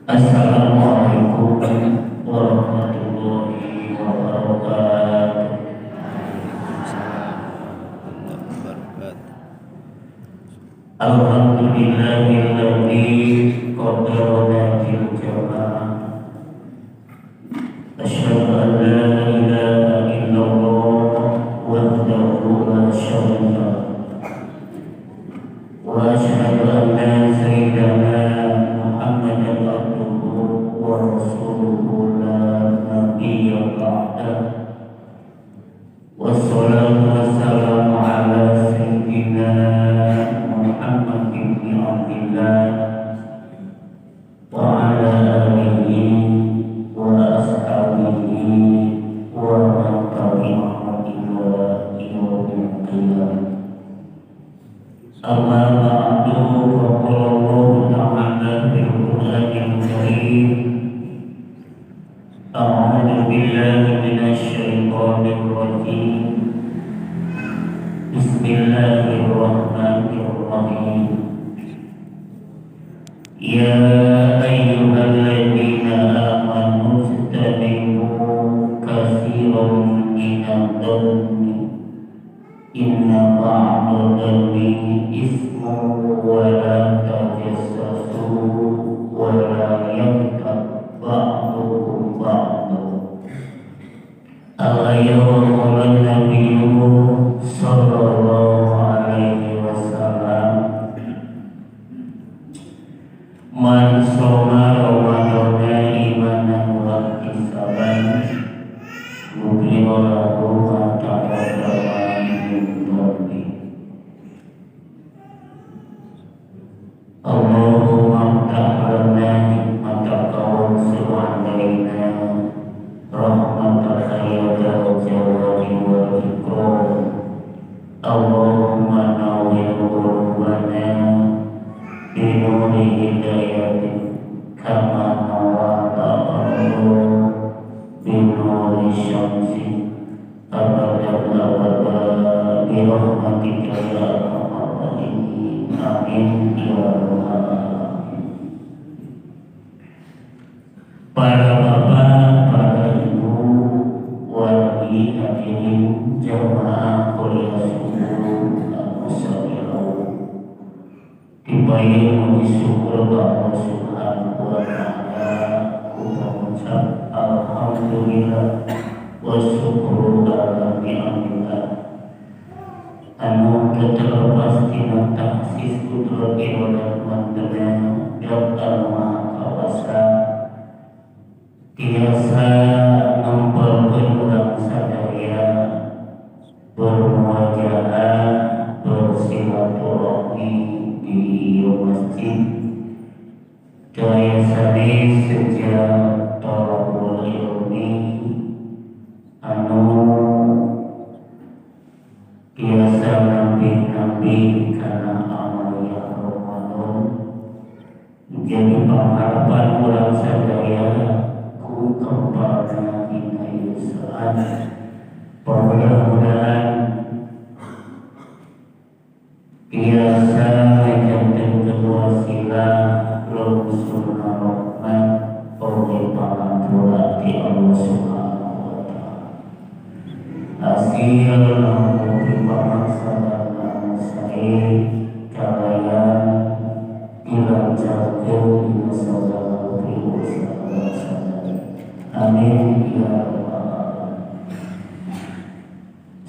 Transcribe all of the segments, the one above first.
Assalamualaikum warahmatullahi wabarakatuh. Waalaikumsalam warahmatullahi wabarakatuh. Alhamdulillahilladzi qaddarana fil jamaah. Asyhadu an la ilaha illallah wahdahu la syarika lah. Wa asyhadu anna sayyidana Muhammadan abduhu wa rasuluhu la nabiyya ba'dah. Wassalatu wassalamu ala sayyidina Muhammad ibn Abdillah wa ala alihi wa ashabihi wa man tabi'ahu ila yaumil qiyamah. Amma ba'du, faqala Allah ta'ala fil Qur'anil Karim. A'udzu billahi minasy syaithanir rajim. Bismillahirrahmanirrahim. Ya ayyuhalladzina amanu ijtanibu katsiran minadh-dhanni inna ba'da dhanni ismun wa la tajassasu wa la yaghtab ba'dukum ba'dan. Al-ayat. Wa qala an-nabiyyu sallallahu alaihi wasallam, man shoma ramadana imanan wa ihtisaban ghufira lahu ma taqaddama min dhanbi. Allahumma iftah lana hikmataka wansur alaina rahmataka ya dzal jalali wal ikram. Allahumma nawwir qulubana bi nuri hidayatik kama nawwarta al-ardha bi nuri syamsi abadan abada bi rahmatika ya arhamar rahimin. Amin ya rabbal alamin. Para bapak, para ibu, wargi hadirin jamaah kuliah subuh anu sabiro dipayun muji syukur ka Allah Subhanahu wa Ta'ala ku mengucap alhamdulillah wa syukru ala ni'amillah anu teu terlepas tina takhsis kudrat iradat mantena Dat anu Maha Kawasa tiasa ngempelkeun urang sadaya bermuajahah, bersilaturahmi di ieu masjid. Teu aya sanes sejak thalabul ilmi anu biasa nambih-nambih kana amaliyah Ramadan jadi pengharapan urang sadaya ku kempalna dina ieu saat. Mudah-mudahan biasa ngajantenkeun wasilah lungsurna rahmat oge pangampura ti Allah Subhanahu wa Ta'ala. Hasil mugi pangmaksadan anu sae kalayan dilancarkeun dina sagala usaha sadaya. Amin ya rabbal alamin.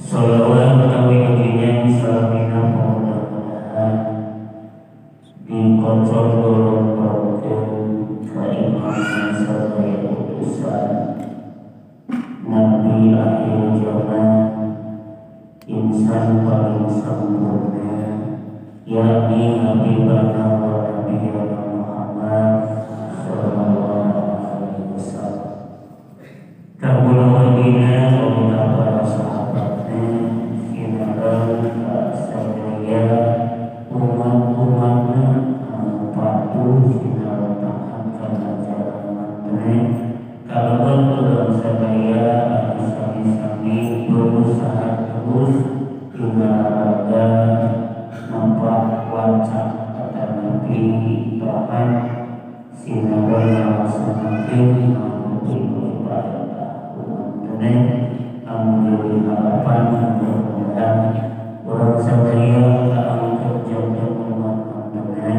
Sholawat utawi ujian salamina mudah-mudahan dikocok golongan ka imam sadaya utusan, Nabi akhir zaman, insan paling sempurna, yakni Habibana wa Nabiyana Muhammad sallallahu alaihi wasallam, ka kulawargina, ka para sahabatna, sinareng ka sadaya umat-umatna anu patuh sinareng taat kana jalan mantena. Kalebet urang sadaya anu sami-sami berusaha terus dina raraga nampak wancak atanapi. Sinawan ngalaksanakeun anu ibadah tunai anu jadi harapan mudah-mudahan urang sadaya kaangkeun janten umat tunai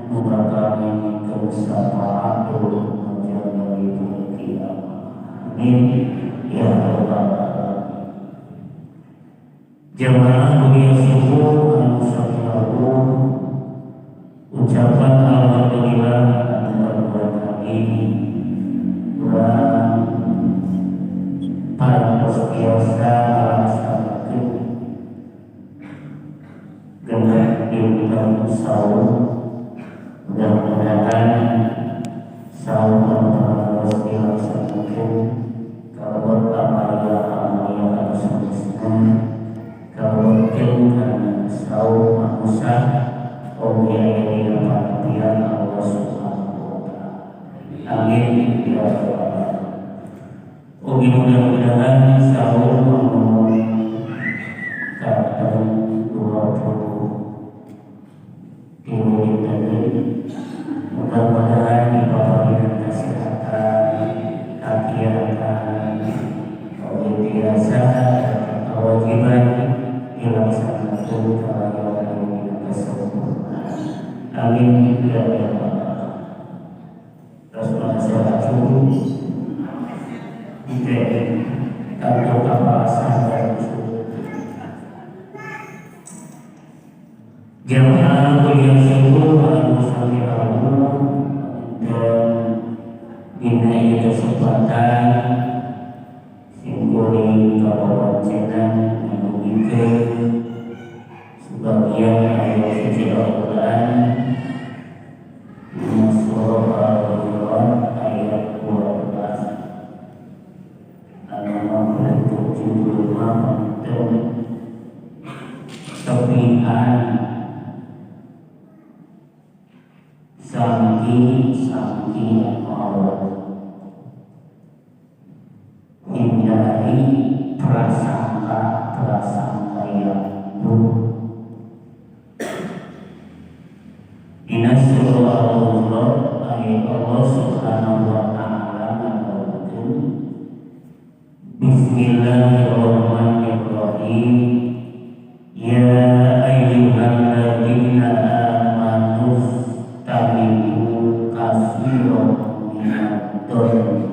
nu bakal ngengkeun syafaat menjelang hari kiamat. Amin ya rabbal alamin. Jamaah mulia subuh anu sakieu ucapan alhamdulillah anu berbuat kami urang parantos biasa ngalaksanakeun genep dinten saum. Mudah-mudahan saum anu parantos dilaksanakeun kalebet amalia-amalia anu sanesna kalebetkeun kana saum anu sah oge aya dina panampian Allah Subhanahu wa taala. Amin ya rabbal alamin. Oge mudah-mudahan saum anu ka 23 dinten deui mudah-mudahan dipaparinan kesehatan, kakiatan, oge tiasa kewajiban dilaksanakeun kalayan aya dina kesempurnaan. Amin ya rabbal alamin. Terus nasihat tanpa kapalasan dan jamaah kuliah subuh anu sami dan dina ieu kesempatan simkuring kabawacenan ngagugikeun sebagian ayat suci Al-Qur'an dina surah Al-Hujurat ayat 12 anu mampu judulna konten tepihan sangki-sangki Allah, hindari prasangka-prasangka yang buruk. Dina surah Al-Hujurat ayat Allah Subhanahu wa taala ngatakeun Bismillahirrahmanirrahim. Ya ayyuhalladzina amanu istanibu katsiran minadh-dhanni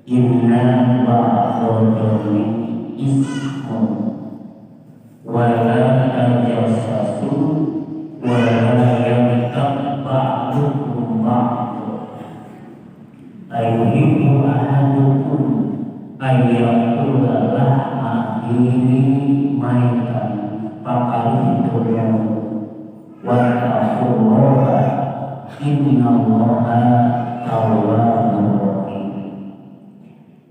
inna ba'dadh-dhanni ismun wa la tajassasu wa la yaghtab ba'dukum ba'dan ayuhibbu ahadukum ayyakula lahma akhihi maitan fakarihtumuh wattaqullaha innallaha tawwabur rahim.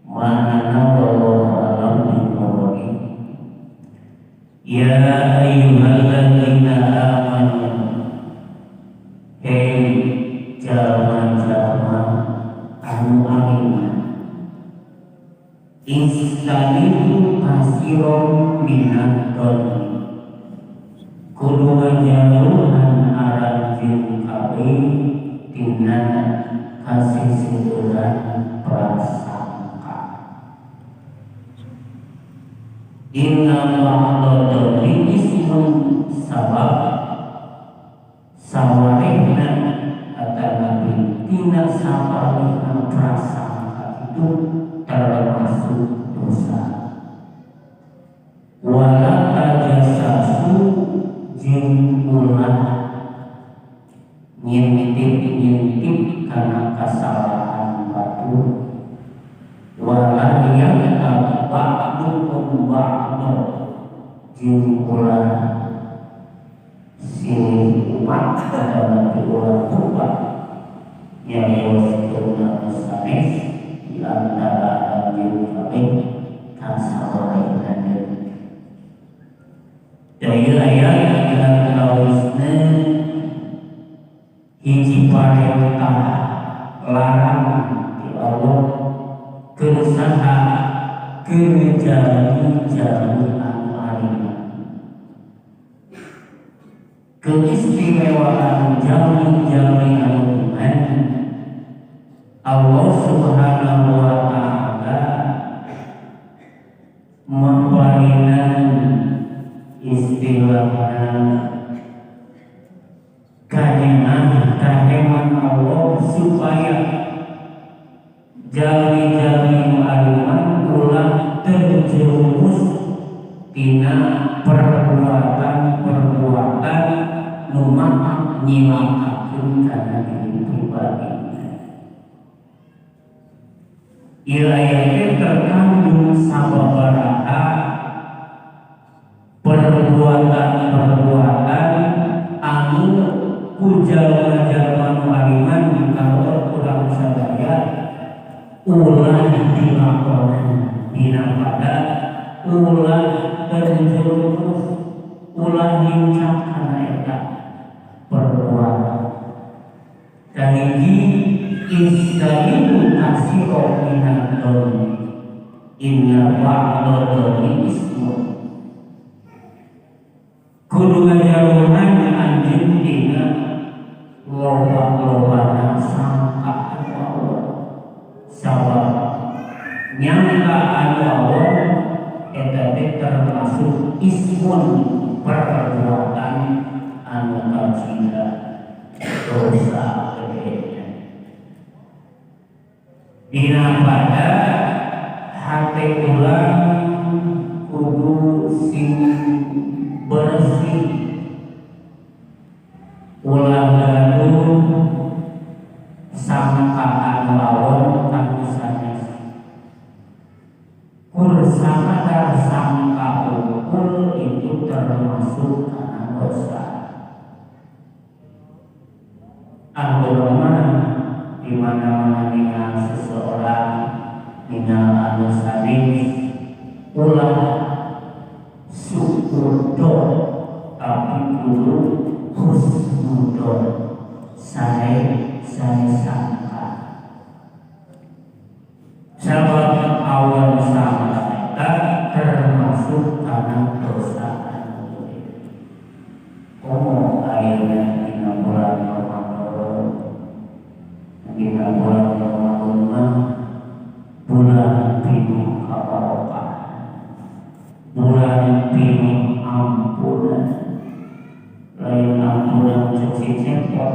Ma'ana wallahu a'lam bishawab. Ya ayyuhalladzina amanu, hei jalma-jalma anu ariman, istanibu kasiron minad-dhanni, kudu ngajauhan aranjeun kabeh tina kasiseueuran prasangka. Inna ba'dadh-dhanni ismun, sabab sawarehna atanapi tina sawarehna prasangka itu termasuk dosa. Wala tajassasu jeung ulah ngintip-ngintip kana kasalahan batur. Wala yaghtab ba'dukum ba'dan jeung ulah silih umat atanapi ulah kupat nyarioskeun sanes di antara anjeun kabeh kasawarehna. Daya ayat diantawisna hiji parentah larangan di Allah keur saha keur jalmi-jalmi anu ariman. Keistimewaan jalmi-jalmi anu iman Jalmi-jalmi nu ariman ulah terjerumus tina perbuatan-perbuatan nu matak nyilakakeun kana diri pribadi. Ieu aya terkandung sababaraha perbuatan-perbuatan anu ku jalma-jalma nu ariman kalau urang sadaya ulah dilakonan, dina pada ulah terjerumus, ulah nincak kana eta perbuatan. Kahiji, ijtanibu katsiran minadh dhonni inna ba'da dhonni ismun. Kudu ngajauhan anjeun dina loba-lobana sangka anu awon, sabab nyangka anu awon eta teh termasuk ismun, perbuatan anu kacida dosa gede. Dina pada hati urang kudu sing bersih, ulah gaduh sangkaan lawon kanu sanes. Kur sakadar sangka ukul itu termasuk karena dosa. Anu mah di mana-mana ningal seseorang, ningal anu sanes, ulah suudzon, tapi kudu husnudzon, sae sae sangka, sabab awon sangka eta termasuk karena dosa anu gede. Komo ayeuna dina bulan Ramadan. Dina bulan Ramadan mah bulan pinuh kabarokah, bulan pinuh ampunan. Lain ampunan cek si cepot,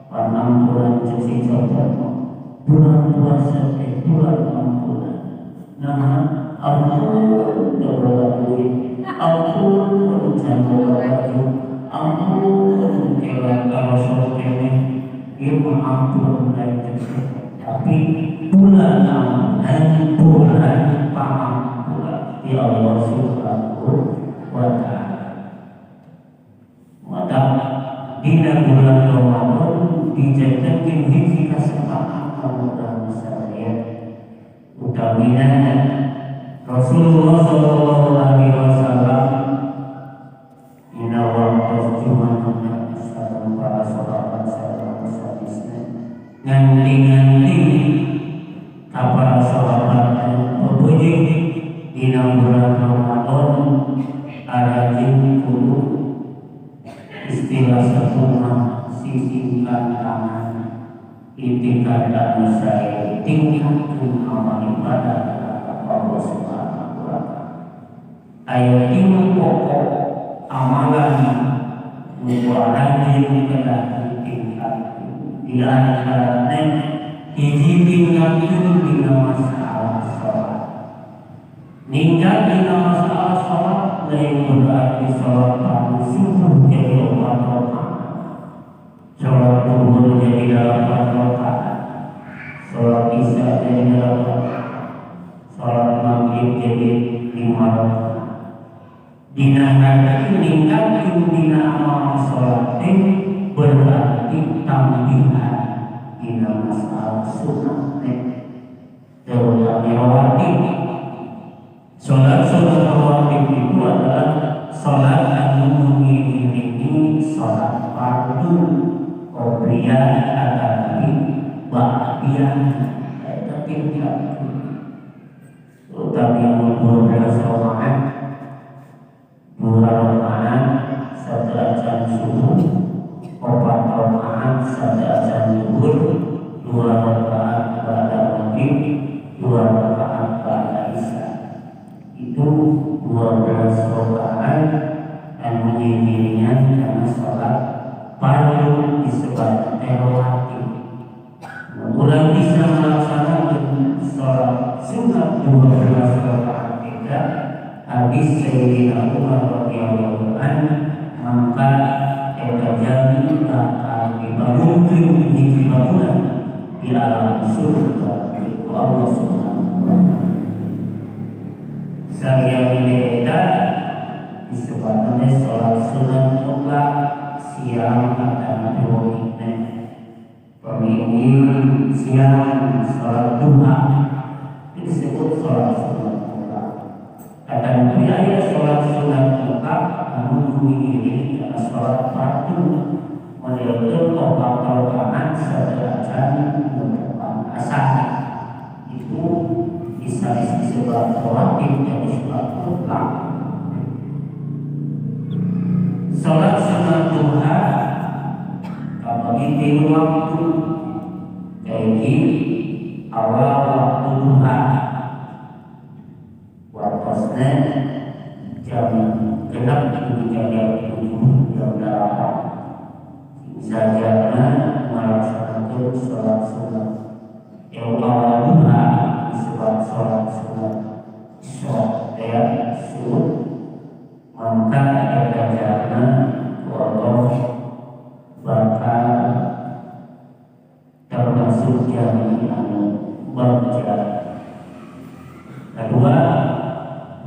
pan ampunan cek si copot. Bulan puasa teh bulan ampunan. Nah, ampun teu boga duit, ampun can boga baju, ampun kela karosok keneh. Ieu mah ampun lain cek cepot, tapi bulan ampunan, bulan pangampura ti Allah Subhanahu wa Ta'ala. Maka dina bulan Ramadan dijadikan hiji kesempatan urang sadaya, utamina Rasulullah Shallallahu Alaihi Wasallam dina waktu jumanuna sareng para sahabat sareng sahabatna, nganti-nganti ka para sahabat pepujing dina bulan Ramadan arajin kudu istilah sakumaha sisingkan tangan itikad anu sae, tingkatkeun amal ibadah terhadap Allah Subhanahu wa Ta'ala. Aya tilu pokok amalan nu rajin kedah ditingkatkeun, di antarana hiji, tingkatkeun dina masalah salat. Ningkat dina masalah salat lain berarti salat fardu subuh jadi 4 rakaat, salat zuhur jadi 8 rakaat, salat isya jadi 8 rakaat, salat maghrib jadi 5 rakaat. Dina hati ningkatkeun dina amal salat teh berarti tambihan dina masalah sunat teh, terutama rawatib. Salat sunat rawatib itu adalah salat anu mengiringi salat fardu qobliyah atau ba'diyah. Eta tingkat utawi 12 rakaat, 2 rakaat sateuacan subuh, 4 rakaat sateuacan zuhur, 2 rakaat pada maghrib, 2 rakaat pada isya. Itu 12 rakaat dan mengiringinya karena sholat fardu disebut rawatib. Urang bisa melaksanakan Sayyidina Umar radhiyallahu anhu maka eta jalmi bakal dibangunkeun hiji bangunan di alam surga ku Allah Subhanahu wa taala. Salian eta disebutna salat sunat mutlak siang atau wengi. Pemingin siang salat duha disebut salat sunat mutlak. Kata Nabi aya salat sunat mutlak anu diiringi karena salat fardu menurut opat rakaat sateuacan merupakan asar. Itu bisa disebut rawatib dan disebut mutlak. Salat sunat duha kabagi tilu waktu, kayak awal waktu duha waktosna jam genep hingga jam 7 jam 8 sajana melaksanakan sholat sunat yang awal duha disebut sholat sunat isya ya sunnah maka eta jana Allah bakal termasuk jami anu bagja. Kedua,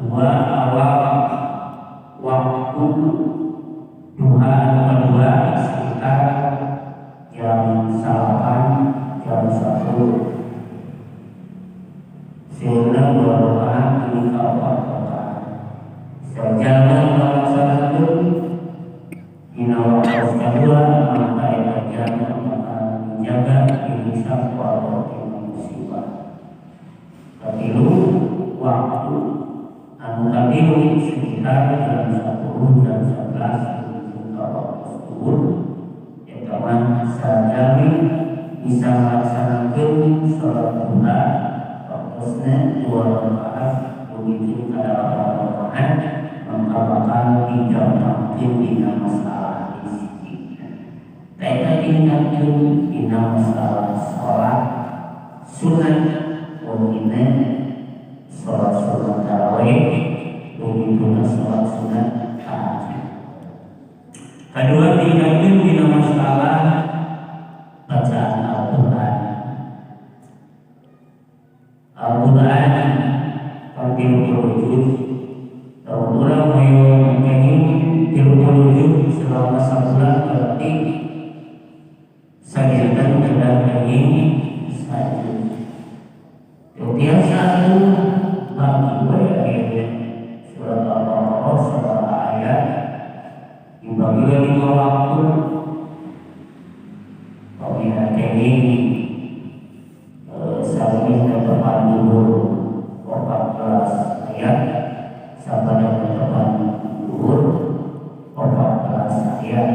dua awal waktu duha kedua sekitar jam 8 jam 10 sehingga dua rakaat ini empat rakaat. Sejalan melaksanakan dina waktu kedua maka eta jana bakal menjaga diri sakuala musibah. Katilu waktu anu katilu sekitar jam 10 jam 11 menuju waktu zuhur eta mah sajami bisa melaksanakan salat duha waktosna dua rakaat menuju ka dalapan rakaat maka bakal digampangkeun dina masalah rezeki. Eta diingatkeun dina masalah salat sunat wongine salat sunat tarawih begitu salat sunat tahajud. Kedua diingatkeun dina masalah bacaan Al-Qur'an. Al-Qur'an kan 30 juz. Lamun urang hoyong kenging 30 juz selama sabulan berarti sadinten kedah kenging sajuz. Biasa itu bagi we akhirnya surat Al-Baqarah sabaraha ayat dibagi lima waktu pamina kenging sami tepan duhur 14 ayat sampai tepan duhur 14 ayat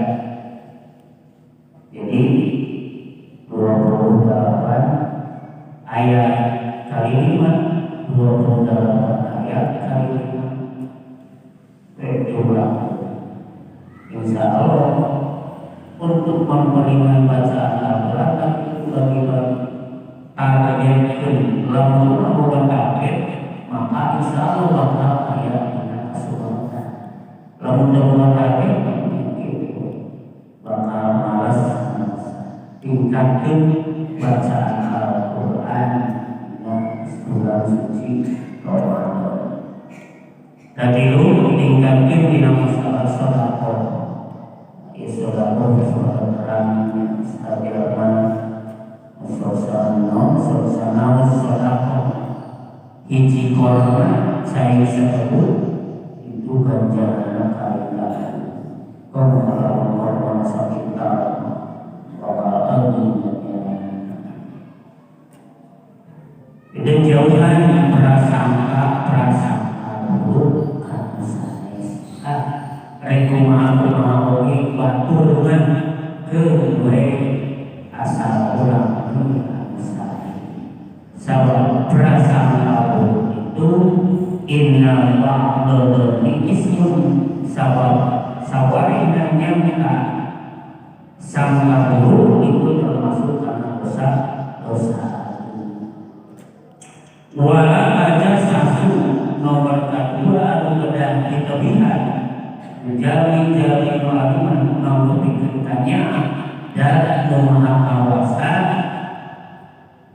jadi 28 ayat kali 5, 28 ayat kali 5 jumlah. Insya Allah untuk memperlima bacaan Al-Quran itu bagi-bagi targetkeun lamun boga target maka insya Allah bakal aya dina kasuratan. Lamun teu boga target gitu bakal malas. Tingkatkeun bacaan Al-Quran bulan suci Ramadan. Katilu tingkatkeun dina masalah sedekah. Sedekah sedekah terang sadayana sosana sosana sedekah. Hiji korma cai sebut itu ganjaranna kalina. Korma lamun korma sakintal bakal agung. Dan jauhan prasangka buruk kana sanes. Rek kumaha kumaha oge batur mah keun we asal urang anu sae. Sabab prasangka buruk itu inna ba'dadhi ismun sabab sawarina nyangka sangka buruk itu termasuk karena dosa dosa. Wala aja satu nomor kedua anu kedah ditebihan Jalmi-jalmi nu ageman mangupikeun kanyaah dan nu maha kawasa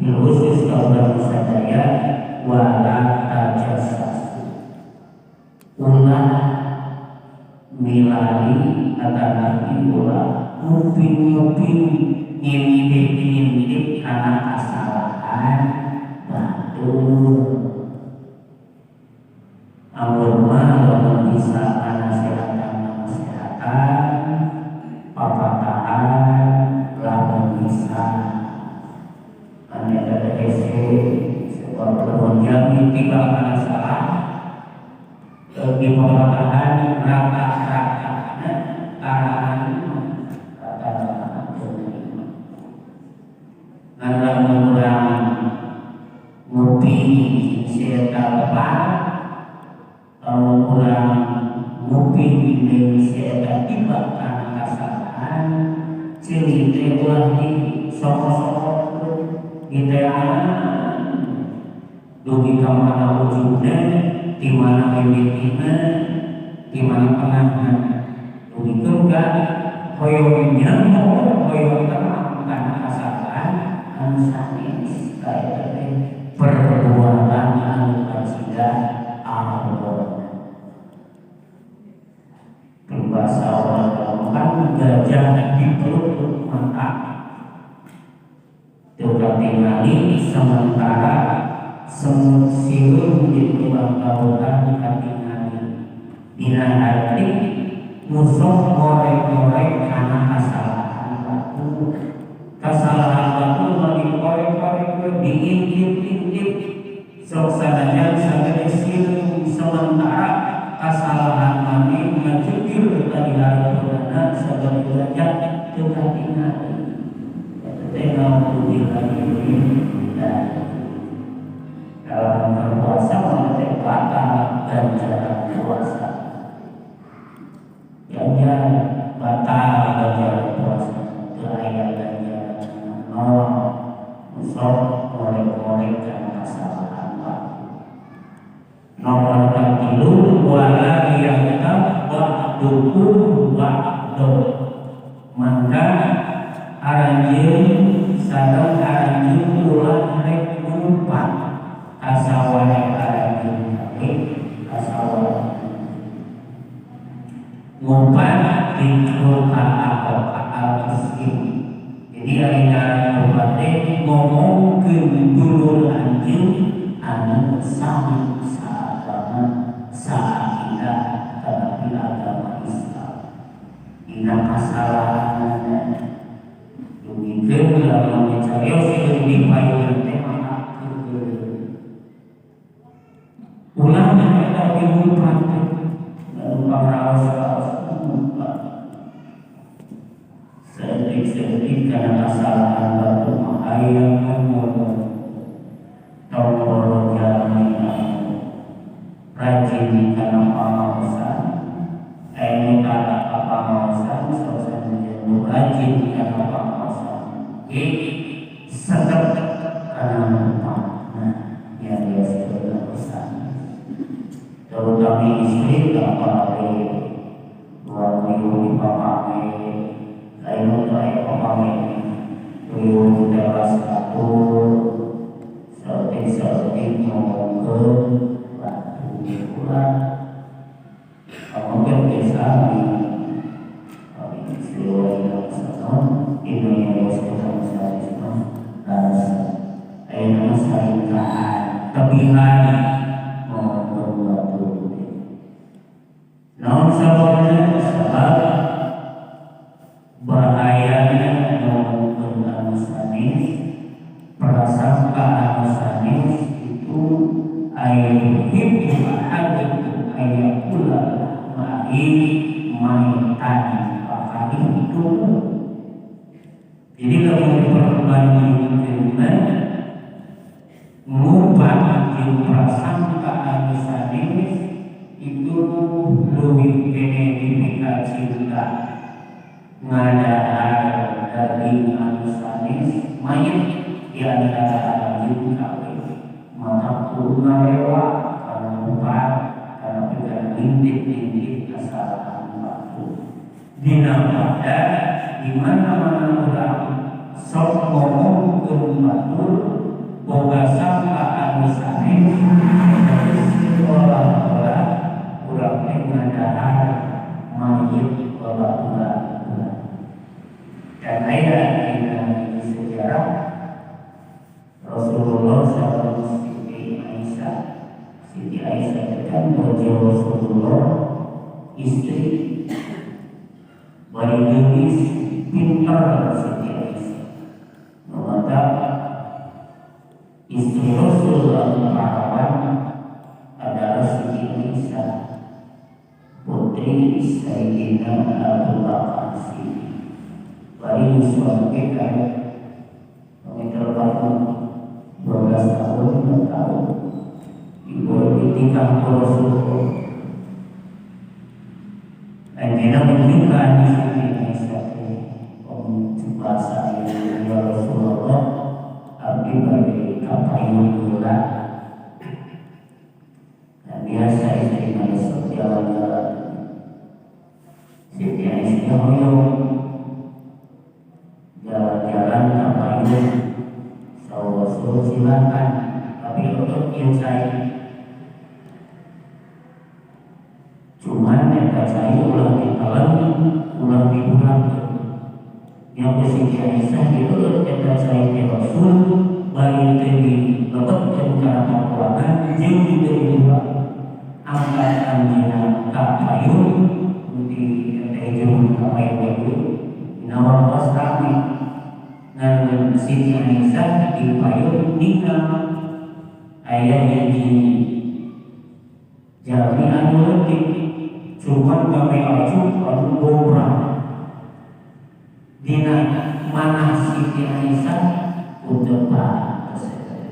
bil khusus ka urang sadaya wala tajassasu ulah milari atanapi ulah nguping-nguping ngintip-ngintip kana kasalahan batur. Amun mah lamun bisa nasehatan nasehatan papatahan lamun bisa ane ada hese sebab lamun jalmi tiba kana salah di papatahan rata-ratana tarahan rata-ratana ngan lamun urang ngopi si eta lepat lamun urang ngopi deui si eta tiba kana kasalahan ceuli teh ulah di soko-soko diteangan dugi ka mana ujungna di mana mimitina di mana tengahna dugikeun ka hoyong nyaho hoyong terang kana kasalahan anu sanes ka eta teh perbuatan anu kacida Allah. Berbahasa orang kan gajah dipeluk mata teu katingali sementara semut sireum di lubang lautan katingali dina hati musuh ngorek-ngorek kana kasalahan batur kasalahan batur mah dikorek-korek diintip-intip sok sanajan sagede sireum sementara kasalahan maneh ngajegir ka di hareupeunana sagede gajah teu katingali eta teh naudzubillah dan dalam berpuasa mah batal ganjaran puasa ganjar batal ganjaran puasa teu aya ganjaran nol sok ngorek-ngorek kana kasalahan batur. Nomor katilu wala yaghtab ba'dukum ba'do maka aranjeun sareng aranjeun ulah rek ngupat kasawane aranjeun kabeh kasawane ngupat dikru al-muslim. Jadi ari ngupat teh ngomongkeun dulur anjeun anu sami saagama saakidah tetapi agama Islam dina kasalahanana dugikeun lamun dicarios jeung dipayun teh maka ulah eta dilupat lalu pangraos-raos lupa seetik-seetik kana kasalahan batur mah hayang ngomong tong boro jalmi rajin kana pangaosan anu tara ka pangaosan sok sanajan nu rajin kana pangaosan ge sedep kana mupatna nya diaskeun usaha terutama istri kapale luar riuh papame lain aya papame riuh teras batur saeutik-saeutik ngomongkeun batur ulah ngomongkeun ge sami istri lain sanon inu yang sanes laras ayeuna saringkahan tebihan ngomongkeun batur naon sababna sabab bahayana ngomongkeun anu sanes prasangka anu sanes itu ayyuhibbu ahadukum ayyakula ma'i maitan itu. Jadi lamun diperbandingkeun ngupat jeung prasangka anu sanes itu leuwih kene dipika cinta ngadahar daging anu sanes mayit di antara aranjeun kabeh mata kudu ngarewa kana ngupat kana pikiran ngintip-ngintip kesalahan batur. Dina pada di mana-mana urang sok ngomongkeun batur boga sangka anu sanes seolah-olah urang teh ngadahar mayit babaturan. Dan aya dina sejarah Rasulullah sareng Siti Aisyah. Siti Aisyah itu kan bojo Rasulullah, istri bari geulis pinter Siti Aisyah. Maka istri Rasulullah parawan adalah Siti Aisyah, putri Sayyidina Abu Bakar Siddiq. Bari suami kan terpaku 12 tahun, 6 tahun ibu ditikah ke Rasulullah. Anjena menunjukkan di sini Aisyah bahasa ya Rasulullah abdi bagi kapayun gula. Dan biasa istri manusia jalan-jalan. Siti Aisyah hoyong jalan-jalan kapayun Rasul silakan, tapi untuk yang saya cuman yang saya ulang ditelan, ulang diulang. Yang Siti Aisyah itu yang saya ke Rasul bayi tadi lebetkeun kana pakuangan jeung teu diulang. Angkat anjeunna ka payun di teh jeung ka payun itu dina waktos rame. Ngan Siti Aisyah di payun ningal aya hiji jalmi anu leutik cuman gawe acuk anu gombrang. Dina mana Siti Aisyah kutepa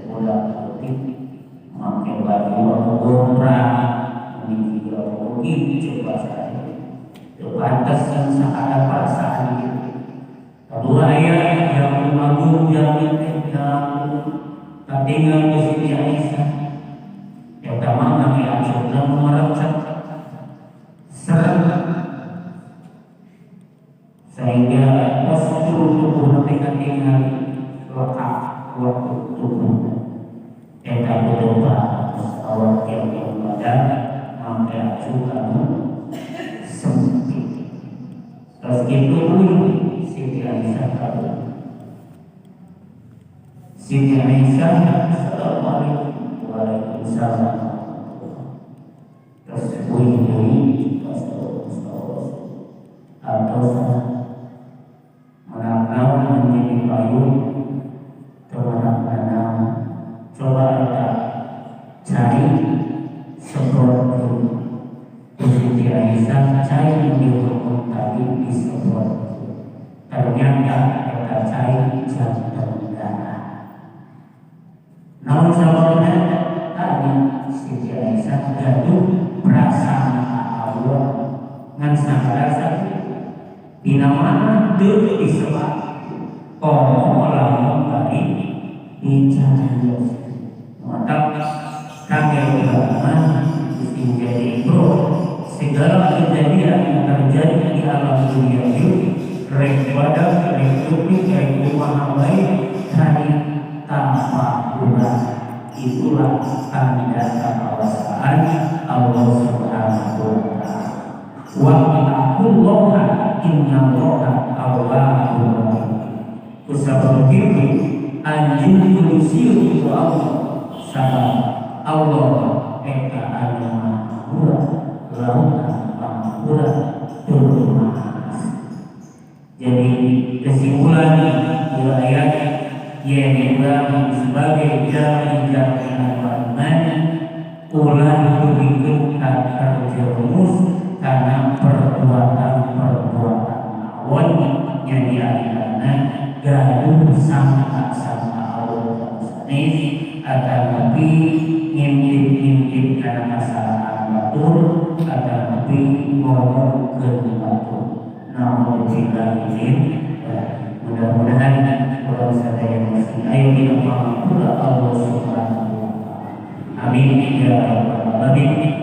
budak leutik make baju anu gombrang mimpi gitu coba saya teu pantes sakadar perasaan gitu. Kedua ayat yang agung yang katingal ku Siti Aisyah yang pertama kami acukna merecet serem sehingga postur tubuh teh katingal lekak waktu tubuh eta kudu awak yang badan mangke acuk anu sempit. Terus kitu Siti Aisyah kabur. Siti Aisyah, assalamualaikum waalaikumsalam. Terus bunyi-bunyi atau menang menjadi payung temenang coba kita cari seperti Siti Aisyah cari di hukum tadi disebut. Ternyata kita cari jantung darah. Namun sebabnya tadi Siti Aisyah gaduh prasangka Allah ngan sangka sakitu. Dina mana teu disebat komo lamun bari dicarios. Maka kami ulama menjadi bro segala kejadian yang terjadi di alam dunia ini rek badak, rek lupik, rek kumaha bae tadi tanpa kurang. Itulah tanda kekuasaan Allah Subhanahu wa ta'ala. Wa taqullaha innallaha tawwabur rahim. Kusabab kitu anjeun kudu sieun ku Allah sabab Allah eta anu maha murah lautan pangapura tur maha. Jadi kesimpulan dua ayat yang diulang sebagai jaminan iman ulah dugikeun ka terjerumus karena perbuatan-perbuatan awon yang dialihana gaduh sangka-sangka Allah sanes akan tapi ngintip-ngintip karena kesalahan batur akan tapi ngomongkeun batur. Nauzubillah min mudah-mudahan urang sadaya masih ayo dina pangapura Allah Subhanahu wa taala. Amin ya rabbal alamin.